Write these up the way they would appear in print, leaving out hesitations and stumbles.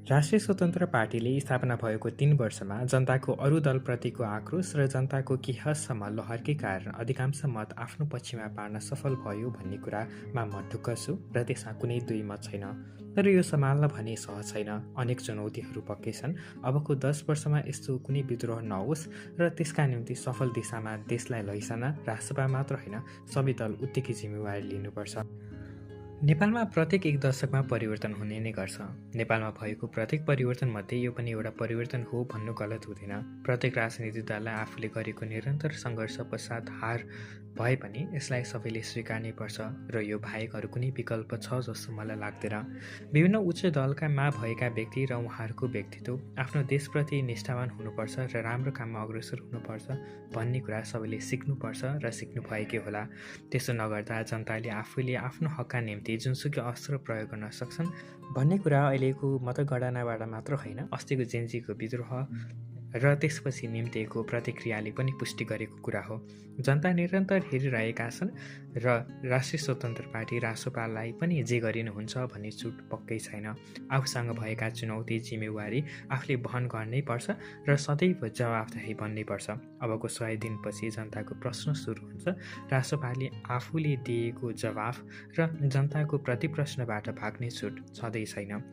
राष्ट्रिय स्वतन्त्र पार्टीले स्थापना भएको 3 वर्षमा जनताको अरू दलप्रतिको आक्रोश र जनताको केही हदसम्म लहरकै कारण अधिकांश मत आफ्नो पक्षमा पार्न सफल भयो भन्ने कुरामा म ढुक्क छु र त्यसमा कुनै दुई मत छैन। तर यो सम्हाल्न भने सहज छैन। अनेक चुनौतीहरू पक्कै छन्। अबको 10 वर्षमा यस्तो कुनै विद्रोह नहोस् र त्यसका निम्ति सफल दिशामा देशलाई लैजान राष्ट्रसभा मात्र होइन, सबै दल उत्तिकै जिम्मेवारी लिनुपर्छ। नेपालमा प्रत्येक 1 दशकमा परिवर्तन हुने नै गर्छ। नेपालमा भएको प्रत्येक परिवर्तनमध्ये यो पनि एउटा परिवर्तन हो भन्नु गलत हुँदैन। प्रत्येक राजनीतिक दललाई आफूले गरेको निरन्तर सङ्घर्ष पश्चात हार भए पनि यसलाई सबैले स्वीकार्नै पर्छ र यो बाहेक अरू कुनै विकल्प छ जस्तो मलाई लाग्दैन। विभिन्न उच्च दलका मा भएका व्यक्ति र उहाँहरूको व्यक्तित्व आफ्नो देशप्रति निष्ठावान हुनुपर्छ र राम्रो काममा अग्रसर हुनुपर्छ भन्ने कुरा सबैले सिक्नुपर्छ र सिक्नु भएकै होला। त्यसो नगर्दा जनताले आफूले आफ्नो हकका निम्ति जुनसुकै अस्त्र प्रयोग गर्न सक्छन् भन्ने कुरा अहिलेको मतगणनाबाट मात्र होइन, अस्तिको जेन्जीको विद्रोह र त्यसपछि निम्तिएको प्रतिक्रियाले पनि पुष्टि गरेको कुरा हो। जनता निरन्तर हेरिरहेका छन् र राष्ट्रिय स्वतन्त्र पार्टी रासोपालाई पनि जे गरिनुहुन्छ भन्ने छुट पक्कै छैन। आफूसँग भएका चुनौती जिम्मेवारी आफूले वहन गर्नै पर्छ र सदैव जवाफदेही बन्नै पर्छ। अबको 100 दिनपछि जनताको प्रश्न सुरु हुन्छ। रासोपाले आफूले दिएको जवाफ र जनताको प्रतिप्रश्नबाट भाग्ने छुट छँदै छैन।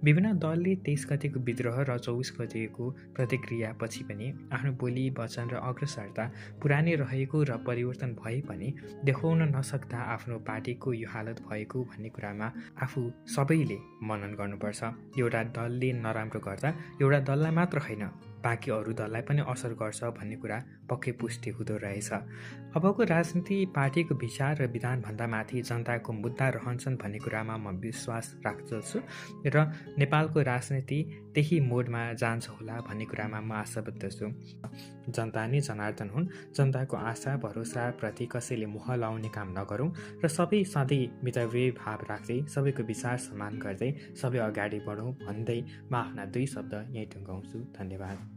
विभिन्न दलले 23 गतेको विद्रोह र 24 गतेको प्रतिक्रियापछि पनि आफ्नो बोली वचन र अग्रसरता पुरानै रहेको र परिवर्तन भए पनि देखाउन नसक्दा आफ्नो पार्टीको यो हालत भएको भन्ने कुरामा आफू सबैले मनन गर्नुपर्छ। एउटा दलले नराम्रो गर्दा एउटा दललाई मात्र होइन, बाँकी अरू दललाई पनि असर गर्छ भन्ने कुरा पक्कै पुष्टि हुँदो रहेछ। अबको राजनीति पार्टीको विचार र विधानभन्दा माथि जनताको मुद्दा रहन्छन् भन्ने कुरामा म विश्वास राख्दछु र नेपालको राजनीति त्यही मोडमा जान्छ होला भन्ने कुरामा म आशाबद्ध छु। जनता नै जनार्दन हुन्। जनताको आशा भरोसाप्रति कसैले मोह लाउने काम नगरौँ र सबै सधैँ मितव्ययी भाव राख्दै सबैको विचार सम्मान गर्दै सबै अगाडि बढौँ भन्दै म आफ्ना 2 शब्द यहीँ टुङ्गाउँछु। धन्यवाद।